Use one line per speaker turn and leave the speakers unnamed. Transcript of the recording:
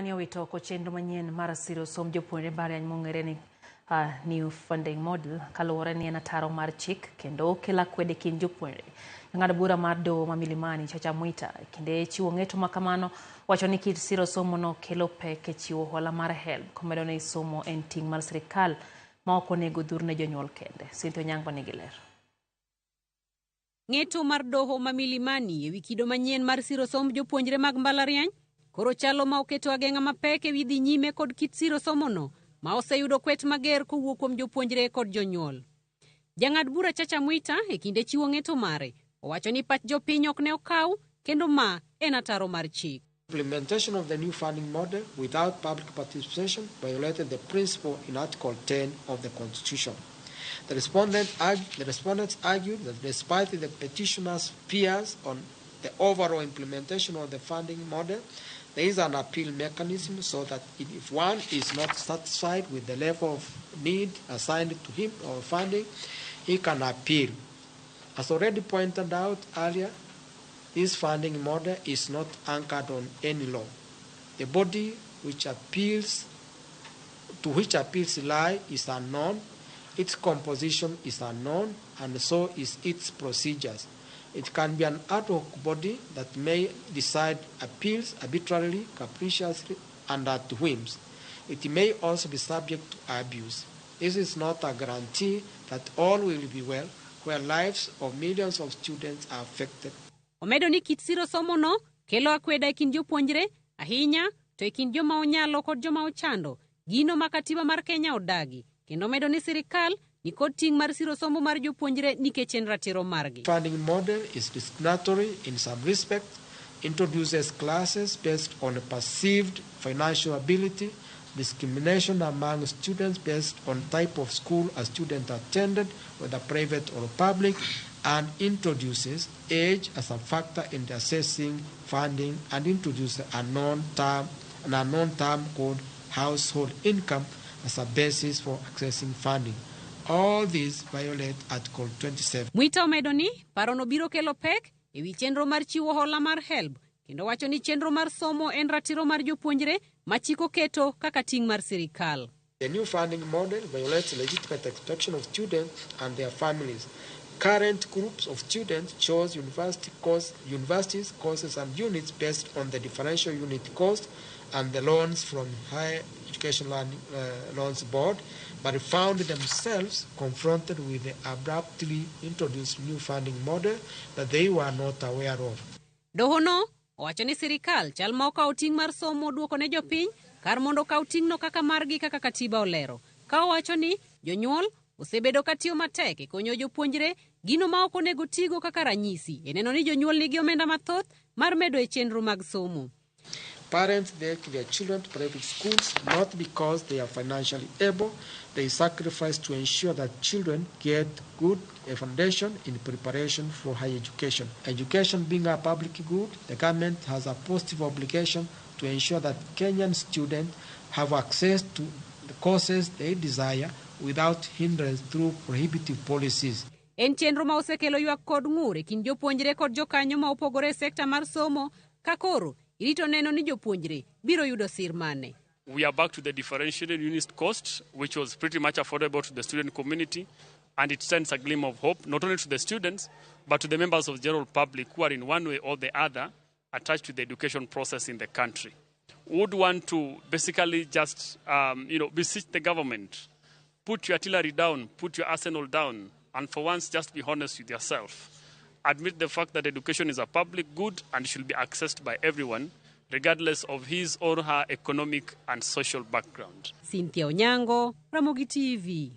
Milimani owito oko chenro manyien mar siro somb jopuonjre mbalariany mong'ere ni New Funding Model kaluwore ni en ataro mar chik kendo okelo akwede e kind jopuonjre. Jang'ad bura mar doho ma Milimani Chacha Mwita e kinde chiwo ng'eto ma kamano wacho ni kit siro somo no kelo pek e chiwo hola mar HELB komedo ni somo en ting' mar sirikal ma ok onego dhur ne jonyuol kende. Cynthia Onyango nigi ler.
Ng'eto mar doho ma Milimani ewi kido manyien mar siro somb jopuonjre mag mbalariany koro chalo ma oketo ageng'a mapek ewi dhi nyime kod kit siro somono ma oseyudo kwet mager kowuok kuom jopuonjre kod jonyuol. Jang'ad bura Chacha Mwita e kinde chiwo ng'eto mare owacho ni pach jopiny ok ne okaw kendo ma en ataro mar chik.
Implementation of the new funding model without public participation violated the principle in Article 10 of the Constitution. The respondents argued that despite the petitioners' fears on the overall implementation of the funding model, there is an appeal mechanism so that if one is not satisfied with the level of need assigned to him or funding, he can appeal. As already pointed out earlier, this funding model is not anchored on any law. The body which appeals to which appeals lie is unknown, its composition is unknown, and so is its procedures. It can be an ad hoc body that may decide appeals arbitrarily, capriciously, and at whims. It may also be subject to abuse. This is not a guarantee that all will be well where lives of millions of students are affected.
Omedo ni kit siro somono kelo akweda e kind jopuonjre ahinya to e kind joma onyalo kod joma ochando gino ma katiba mar Kenya odagi kendo omedo ni sirikal nikod ting' mar siro somo mar jopuonjre nikech en ratiro margi.
Funding model is discriminatory in some respects, introduces classes based on perceived financial ability, discrimination among students based on type of school a student attended, whether private or public, and introduces age as a factor in assessing funding and introduces an unknown term called household income as a basis for accessing funding. All these violate Article 27.
Mwita omedo ni parono biro kelo pek ewi chenro mar chiwo hola mar HELB kendo wacho ni chenro mar somo en ratiro mar jopuonjre ma chik oketo kaka ting' mar sirikal.
The new funding model violates legitimate expectation of students and their families. Current groups of students chose universities, courses and units based on the differential unit cost and the loans from Higher Education Loans Board, but found themselves confronted with the abruptly introduced new funding model that they were not aware of.
Dohono owacho ni sirikal chal ma okawo ting' mar somo duoko ne jopiny kar mondo okaw ting'no kaka margi kaka katiba olero. Ka owacho ni jonyuol osebedo ka tiyo matek e konyo jopuonjre gino ma ok onego tigo kaka ranyisi e neno ni jonyuol nigi omenda mathoth mar medo e chenro mag somo.
Parents take their children to private schools not because they are financially able. They sacrifice to ensure that children get good a foundation in preparation for higher education. Education being a public good, the government has a positive obligation to ensure that Kenyan students have access to the courses they desire without hindrance through prohibitive policies.
En chenro ma osekelo ywak kod ng'ur e kind jopuonjre kod jokanyo ma opogore e sekta mar somo ka koro irito neno ni jopuonjre biro yudo sir mane.
We are back to the differentiated unit cost, which was pretty much affordable to the student community, and it sends a gleam of hope, not only to the students, but to the members of the general public who are in one way or the other attached to the education process in the country. Would want to basically just beseech the government, put your artillery down, put your arsenal down, and for once just be honest with yourself. Admit the fact that education is a public good and should be accessed by everyone, regardless of his or her economic and social background.
Cynthia Onyango, Ramogi TV.